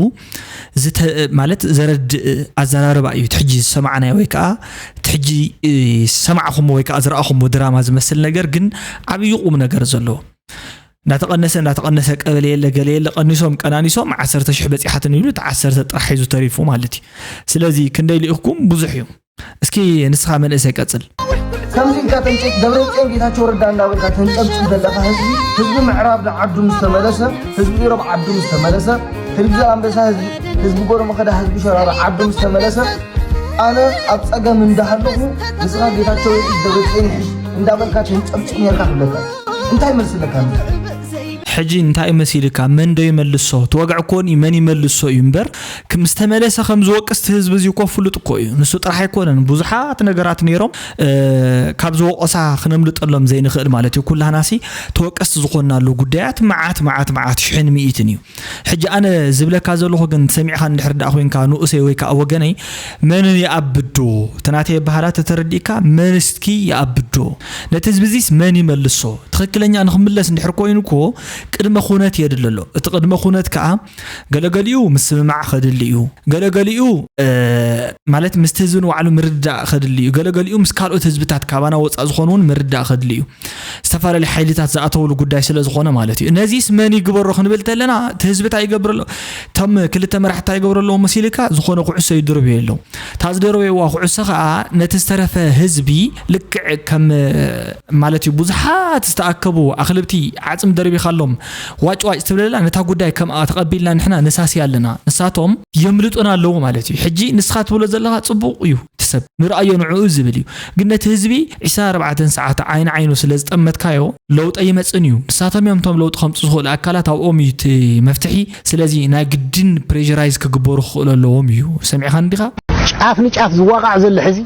ዝተ- ማለት ዘረድእ ኣዘራርባ እዩ። እቲ ሕጂ ዝሰማዕናዮ ወይ ከዓ እቲ ሕጂ ዝሰማዕኹምዎ ወይ ከዓ ዝረኣኹምዎ ድራማ ዝመስል ነገር ግን ዓብዪ ቁም ነገር ዘለዎ። እንዳተቐነሰ እንዳተቐነሰ ቀበሌ የለ ገለ የለ ቀኒሶም ቀናኒሶም ዓሰርተ ሽሕ በፂሓትን ኢሉ እቲ ዓሰርተ ጥራሕ ሒዙ ተሪፉ ማለት እዩ። ስለዚ ክንደይ ልኢኽኩም ብዙሕ እዩ። እስኪ ንስኻ መንእሰይ ቀፅል። ከምዚ ኢልካ ተንጨ ደብረፅዮን ጌታቸው ረዳ እንዳበልካ ተንጨብጭብ ዘለካ ህዝቢ ህዝቢ ምዕራብ ዓዱ ምስ ተመለሰ ህዝቢ ኢሮብ ዓዱ ምስ ተመለሰ ህዝቢ ኣንበሳ ህዝቢ ህዝቢ ጎረመኸዳ ህዝቢ ሸራሮ ዓዱ ምስ ተመለሰ ኣነ ኣብ ፀገም እንዳሃለኹ ንስኻ ጌታቸው ይሒዝ ደብረፅዮን ይሒዝ እንዳበልካ ተንጨብጭብ ነርካ ክብለካ እንታይ መልስለካ ሕጂ እንታይ መሲልካ መን ዶ ይመልሶ ትወግዕ ኮን እዩ መን ይመልሶ እዩ እምበር ምስ ተመለሰ ከም ዝወቅስ እቲ ህዝቢ እዚ እኮ ፍሉጥ እኮ እዩ ንሱ ጥራሕ ኣይኮነን ብዙሓት ነገራት ነይሮም ካብ ዝወቆሳ ክነምልጠሎም ዘይንኽእል ማለት እዩ ኩላህናሲ ተወቀስቲ ዝኾንናሉ ጉዳያት መዓት መዓት መዓት ሽሕን ሚእትን እዩ ሕጂ ኣነ ዝብለካ ዘለኹ ግን ሰሚዕኻ እንድሕር ደኣ ኮይንካ ንኡሰይ ወይ ከዓ ወገነይ መን ይኣብዶ እቲ ናተይ ኣበሃህላ ተተረዲእካ መን እስኪ ይኣብዶ ነቲ ህዝቢ እዚስ መን ይመልሶ ትኽክለኛ ንኽምለስ እንድሕር ኮይኑ እኮ ቅድመ ኩነት የድሊ ኣሎ እቲ ቅድመ ኩነት ከዓ ገለገሊኡ ምስምማዕ ኸድሊ እዩ ገለገሊኡ ማለት ምስቲ ህዝቢ ንባዕሉ ምርዳእ ኸድሊ እዩ ገለገሊኡ ምስ ካልኦት ህዝብታት ካባና ወፃእ ዝኾኑ እውን ምርዳእ ኸድሊ እዩ ዝተፈላለዩ ሓይልታት ዝኣተውሉ ጉዳይ ስለ ዝኾነ ማለት እዩ ነዚስ መን ይግበሮ ክንብል ተለና እቲ ህዝቢ እንታይ ይገብር ኣሎ እቶም ክልተ መራሕቲ እንታይ ይገብሩ ኣለዎ መሲልካ ዝኾነ ኩዕሶ ይድርብዮ ኣለዉ እታ ዝደረበይዋ ኩዕሶ ከዓ ነቲ ዝተረፈ ህዝቢ ልክዕ ከም ማለት እዩ ብዙሓት ዝተኣከቡ ኣኽልብቲ ዓፅሚ ደርቢኻሎም ዋጭ ዋጭ ትብለላ ነታ ጉዳይ ከምኣ ተቐቢልና ንሕና ንሳሲ ኣለና ንሳቶም የምልጡና ኣለዉ ማለት እዩ ሕጂ ንስኻ ትብሎ ዘለኻ ፅቡቕ እዩ እቲ ሰብ ንርኣዮ ንዕኡ ዝብል እዩ ግን ነቲ ህዝቢ ዕስራን ኣርባዕተን ሰዓት ዓይኒ ዓይኑ ስለ ዝጠመትካዮ ለውጢ ኣይመፅን እዩ ንሳቶም እዮም እቶም ለውጢ ከምፁ ዝኽእሉ ኣካላት ኣብኦም እዩ እቲ መፍትሒ ስለዚ ናይ ግድን ፕሬራይዝ ክግበሩ ክኽእሉ ኣለዎም እዩ ሰሚዕኻ እንዲኻ ጫፍ ንጫፍ ዝዋቃዕ ዘሎ ሕዚ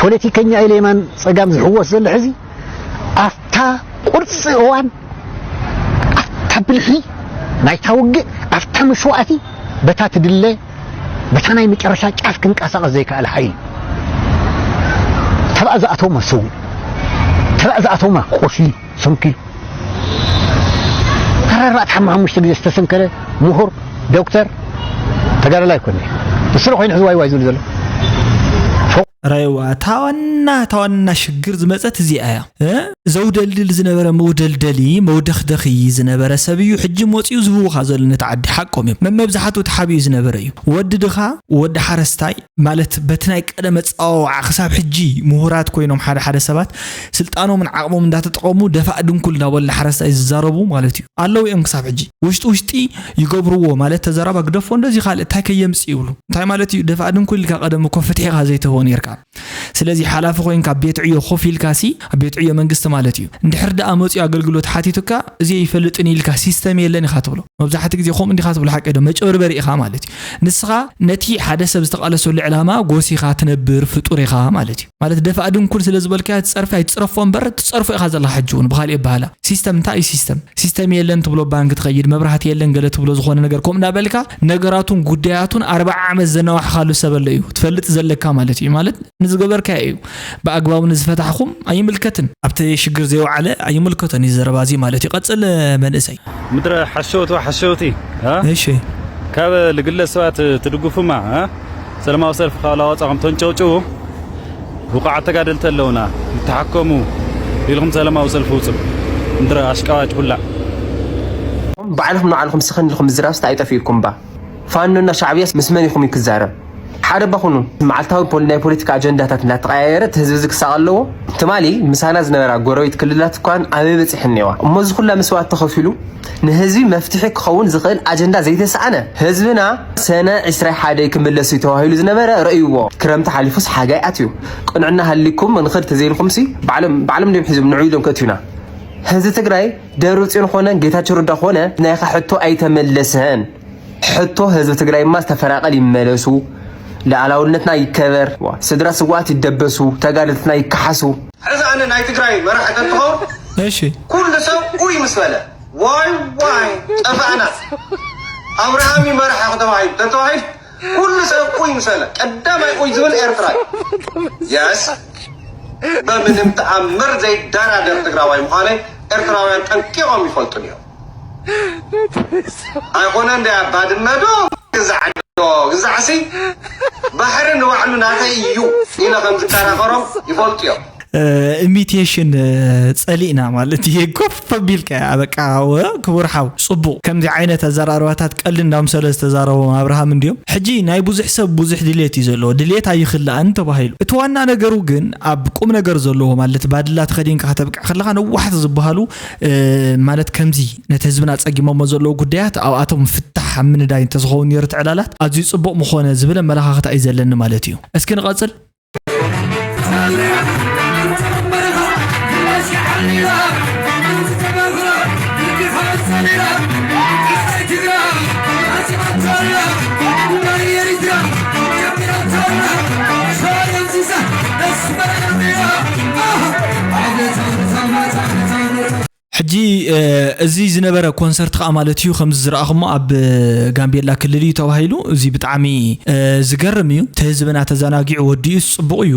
ፖለቲከኛ ኢለ የማን ፀጋም ዝሕወስ ዘሎ ሕዚ ኣብታ ቁርፂ እዋን ኣብታ ብልሒ ናይታ ውግእ ኣብታ መስዋእቲ በታ ትድለ በታ ናይ መጨረሻ ጫፍ ክንቀሳቐስ ዘይከኣለ ሓይሊ ተባእ ዝኣተውማ ሰው ተባእ ዝኣተውማ ቆስሊ ሰንኪሉ ኣርባዕተ ሓሙሽተ ግዜ ዝተሰንከለ ምሁር ዶክተር ተጋዳላይ ኣይኮነ ንስለ ኮይኑ ሕዚ ዋይ ዋይ ዝብል ዘሎ ራይዋ ታዋና ታዋና ሽግር ዝመፀት እዚኣ እያ ዘውደልድል ዝነበረ መውደልደሊ መውደኽደኺ ዝነበረ ሰብ እዩ ሕጂ መፂኡ ዝህውኻ ዘሎ ነቲ ዓዲ ሓቆም እዮም መመብዛሕትኡ ተሓቢኡ ዝነበረ እዩ ወዲ ድኻ ወዲ ሓረስታይ ማለት በቲ ናይ ቀደመ ፃዋዋዓ ክሳብ ሕጂ ምሁራት ኮይኖም ሓደ ሓደ ሰባት ስልጣኖምን ዓቕሞም እንዳተጠቐሙ ደፋእ ድንኩል እንዳበሉ ሓረስታይ ዝዛረቡ ማለት እዩ ኣለዉ እዮም ክሳብ ሕጂ ውሽጢ ውሽጢ ይገብርዎ ማለት ተዘረባ ግደፎ እንደዚ ካልእ እንታይ ከየምፅ ይብሉ እንታይ ማለት እዩ ደፋእ ድንኩል ኢልካ ቀደም እኮ ፍትሒ ኢኻ ዘይትህቦ ነርካ ስለዚ ሓላፊ ኮይንካ ቤት ዕዮ ኮፍ ኢልካ ሲ ኣብ ቤት ዕዮ መንግስቲ ማለት እዩ እንድሕር ደኣ መፅኡ ኣገልግሎት ሓቲቱካ እዚ ይፈልጥን ኢልካ ሲስተም የለን ኢኻ ትብሎ መብዛሕቲ ግዜ ከምኡ እንዲኻ ትብሎ ሓቂ ዶ መጨበርበሪ ኢኻ ማለት እዩ ንስኻ ነቲ ሓደ ሰብ ዝተቓለሰሉ ዕላማ ጎሲኻ ትነብር ፍጡር ኢኻ ማለት እዩ ማለት ደፋእ ድንኩል ስለ ዝበልካዮ ትፀርፊ ኣይትፅረፎ እምበር ትፀርፎ ኢኻ ዘለኻ ሕጂ እውን ብኻሊእ ኣበሃላ ሲስተም እንታይ እዩ ሲስተም ሲስተም የለን ትብሎ ባንክ ትኸይድ መብራህቲ የለን ገለ ትብሎ ዝኾነ ነገር ከምኡ እንዳበልካ ነገራቱን ጉዳያቱን ኣርባዓ ዓመት ዘናዋሕኻሉ ሰብ ኣሎ እዩ ትፈልጥ ዘለካ ማለት እዩ ማለት ንዝገበርካዮ እዩ ብኣግባቡ ንዝፈታሕኹም ኣይምልከትን ኣብቲ ሽግር ዘይወዓለ ኣይምልከቶን እዩ ዘረባ እዚ ማለት እዩ ቀፅል መንእሰይ ምድረ ሓሸውቲ ሓሸውቲ እ? እሺ ካብ ልግለ ሰባት ትድግፉማ እ? ሰላማዊ ሰልፊ ካብ ላወፃኹም ተንጨውጭው ብቑዓት ተጋደልቲ ኣለውና ይተሓከሙ ኢልኹም ሰላማዊ ሰልፊ ውፁ ምድረ ኣሽቃዋጭ ሁላ ባዕልኹም ንባዕልኹም ስኽን ኢልኩም ምዝራብስ እንታይ ጠፊእኩም እባ ፋኖና ሻዕብያስ ምስ መን ኢኹም እዩ ክዛረብ ሓደ ባኹኑ መዓልታዊ ፖል ናይ ፖለቲካ ኣጀንዳታት እናተቐያየረ እቲ ህዝቢ እዚ ክሳቐ ኣለዎ። ትማሊ ምሳና ዝነበራ ጎረቤት ክልላት እኳን ኣበይ በፂሐን እኒዋ እሞ እዚ ኩላ መስዋእት ተኸፊሉ ንህዝቢ መፍትሒ ክኸውን ዝኽእል ኣጀንዳ ዘይተሰኣነ ህዝብና ሰነ ዕስራ ሓደ ክምለስ እዩ ተባሂሉ ዝነበረ ረእይዎ። ክረምቲ ሓሊፉስ ሓጋይ ኣትዩ። ቅንዕና ሃሊኩም ንኽድ ተዘይልኩም ሲ ባዕሎም ባዕሎም ድም ሒዞም ንዑ ኢሎም ከትዩና። ህዝቢ ትግራይ ደብረፅዮን ኾነ ጌታቸው ረዳ ኾነ ናይኻ ሕቶ ኣይተመለሰን። ሕቶ ህዝቢ ትግራይማ ዝተፈናቐል ይመለሱ፣ ሉዓላውነትና ይከበር፣ ስድራ ስዋኣት ይደበሱ፣ ተጋደልትና ይከሓሱ። ሕዚ ኣነ ናይ ትግራይ መራሒ ተትኸውን እሺ ኩሉ ሰብ ኡይ ምስ በለ ዋይ ዋይ ጠፋእና ኣብርሃም ይመርሓ ተባሂሉ ተተባሂሉ ኩሉ ሰብ ኡይ ምስ በለ ቀዳማይ ኡይ ዝብል ኤርትራ እዩ። የስ በምንም ተኣምር ዘይደራደር ትግራዋይ ምዃነይ ኤርትራውያን ጠንቂቖም ይፈልጡ እዮም። ኣይኮነ እንደ ባድመ ዶ ግዛዕ ዶ ግዛዕሲ ባሕሪ ንባዕሉ ናተይ እዩ ኢለ ከም ዝከራኸሮም ይፈልጡ እዮም። ኢሚቴሽን ጸሊእና ማለት ይሄ ኮፍ ቢልካ በቃ ክቡር ሓው ጽቡቅ ከምዚ ዓይነት ኣዘራርባታት ቀልድ እንዳምሰለ ዝተዛረቦም ኣብርሃም እንዲዮም። ሕጂ ናይ ብዙሕ ሰብ ብዙሕ ድሌት እዩ ዘለዎ፣ ድሌት ኣይኽልኣን ተባሂሉ። እቲ ዋና ነገሩ ግን ኣብ ቁም ነገር ዘለዎ ማለት ባድላ ተኸዲንካ ከተብቅዕ ከለኻ ነዋሕቲ ዝበሃሉ ማለት ከምዚ ነቲ ህዝብና ጸጊሞሞ ዘለዉ ጉዳያት ኣብኣቶም ፍታሕ ኣብ ምንዳይ እንተዝኸውን ነይሩ እቲ ዕላላት ኣዝዩ ጽቡቕ ምኾነ ዝብል ኣመለኻኽታ እዩ ዘለኒ ማለት እዩ። እስኪ ንቐጽል። ሕጂ እዚ ዝነበረ ኮንሰርት ከዓ ማለት እዩ ከምዚ ዝረኣኹሞ ኣብ ጋምቤላ ክልል እዩ ተባሂሉ። እዚ ብጣዕሚ ዝገርም እዩ። እቲ ህዝብና ተዘናጊዑ ወዲኡ ጽቡቕ እዩ።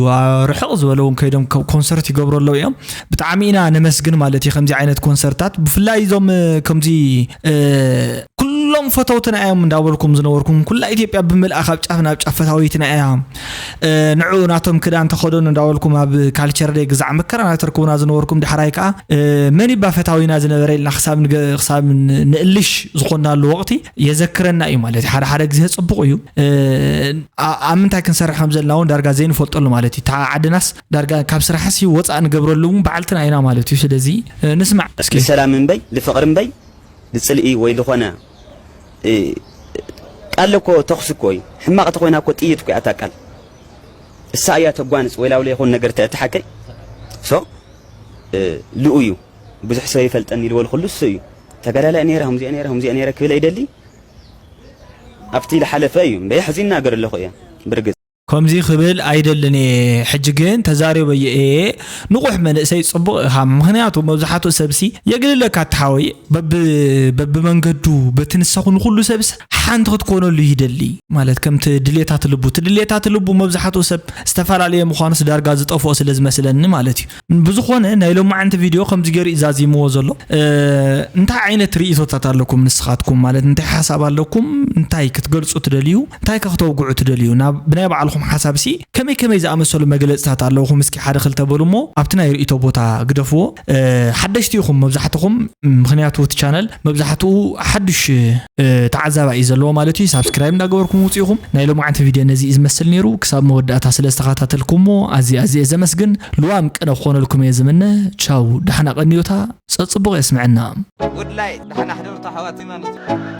ርሕቕ ዝበለ እውን ከይዶም ኮንሰርት ይገብሩ ኣለዉ እዮም። ብጣዕሚ ኢና ነመስግን ማለት እዩ ከምዚ ዓይነት ኮንሰርታት ብፍላይ እዞም ከምዚ ኩሎም ፈተውትና እዮም እንዳበልኩም ዝነበርኩም ኩላ ኢትዮጵያ ብምልኣ ካብ ጫፍ ናብ ጫፍ ፈታዊትና እያ። ንዑ ናቶም ክዳን ተኸደኑ እንዳበልኩም ኣብ ካልቸር ደይ ግዛዕ መከራ ናተርክቡና ዝነበርኩም ዳሕራይ ከዓ መን ይባ ፈታዊና ዝነበረ ኢልና ክሳብ ንእልሽ ዝኾንናሉ ወቕቲ የዘክረና እዩ ማለት እዩ። ሓደ ሓደ ግዜ ፅቡቕ እዩ። ኣብ ምንታይ ክንሰርሕ ከም ዘለና እውን ዳርጋ ዘይንፈልጠሉ ማለት እዩ። እታ ዓድናስ ዳርጋ ካብ ስራሕሲ ወፃእ ንገብረሉ እውን በዓልትና ኢና ማለት እዩ። ስለዚ ንስማዕ እስኪ። ንሰላም እምበይ ንፍቕሪ እምበይ ንፅልኢ ወይ ዝኾነ ቃል እኮ ተኹሲ እኮ እዩ። ሕማቕ ተኾይና እኮ ጥይት እኮ እያ እታ ቃል። እሳ እያ ተጓንፅ ወይ ላውለ ይኹን ነገር ተእቲ ሓቀይ ሶ ልኡ እዩ። ብዙሕ ሰብ ይፈልጠኒ ኢልዎ ዝኽሉ እሱ እዩ። ተጋዳላይ ነይረ፣ ከምዚኣ ነይረ፣ ከምዚኣ ነይረ ክብል ኣይደሊ። ኣብቲ ዝሓለፈ እዩ እምበይ ሕዚ ይናገር ኣለኹ እየ ብርግፅ። ከምዚ ክብል ኣይደልን እየ። ሕጂ ግን ተዛሪበዮ እየ። ንቑሕ መንእሰይ ጽቡቕ ኢኻ። ምኽንያቱ መብዝሓትኡ ሰብሲ የግልለካ እቲ ሓወይ በብመንገዱ በቲ ንሰኹ ንኹሉ ሰብስ ሓንቲ ክትኮነሉ ይደሊ ማለት ከምቲ ድሌታት ልቡ እቲ ድሌታት ልቡ መብዝሓትኡ ሰብ ዝተፈላለየ ምዃኑስ ዳርጋ ዝጠፍኦ ስለ ዝመስለኒ ማለት እዩ። ብዝኾነ ናይ ሎማዓንቲ ቪድዮ ከምዚ ገይሩ እዩ ዛዚምዎ ዘሎ። እንታይ ዓይነት ርእይቶታት ኣለኩም ንስኻትኩም ማለት እንታይ ሓሳብ ኣለኩም እንታይ ክትገልጹ ትደልዩ እንታይ ከክተውግዑ ትደልዩ ናብ ብናይ ባዕልኹም ሓሳብ ሲ ከመይ ከመይ ዝኣመሰሉ መግለጽታት ኣለውኹም እስኪ ሓደ ክልተ በሉ እሞ ኣብቲ ናይ ርእይቶ ቦታ ግደፍዎ። ሓደሽቲ ኢኹም መብዛሕትኹም ምኽንያቱ እቲ ቻነል መብዛሕትኡ ሓዱሽ ተዓዛባይ እዩ ዘለዎ ማለት እዩ። ሳብስክራይብ እንዳገበርኩም ውፅኢኹም ናይ ሎማዓንቲ ቪድዮ ነዚ እዩ ዝመስል ነይሩ። ክሳብ መወዳእታ ስለ ዝተኸታተልኩሞ ኣዝየ ኣዝየ ዘመስግን። ልዋም ቅነ ክኾነልኩም እየ ዝምነ። ቻው ዳሕና ቀንዮታ ጸጽቡቕ የስምዐና። ወድላይ ዳሕና ሕደሩ ኣሕዋት ማለት እዩ።